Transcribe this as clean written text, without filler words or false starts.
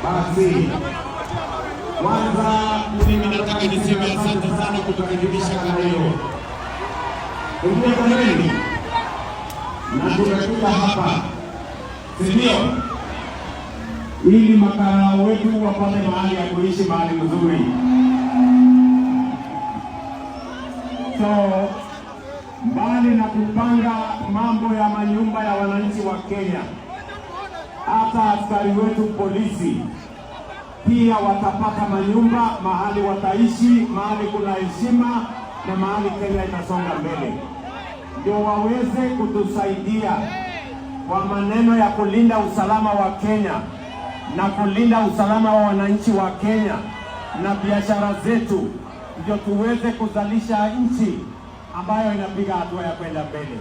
Basi kwanza mimi nataka niseme asante sana kutukaribisha Karaio. Unajua kwa nini? Na tumekuja hapa, si ndio? Ili makarao wetu wapate mahali ya kuishi, mahali mzuri. So mbali na kupanga mambo ya manyumba ya wananchi wa Kenya, hata askari wetu polisi pia watapata manyumba mahali wataishi, mahali kuna heshima na mahali Kenya itasonga mbele, ndio waweze kutusaidia kwa maneno ya kulinda usalama wa Kenya na kulinda usalama wa wananchi wa Kenya na biashara zetu, ndio tuweze kuzalisha nchi ambayo inapiga hatua ya kwenda mbele.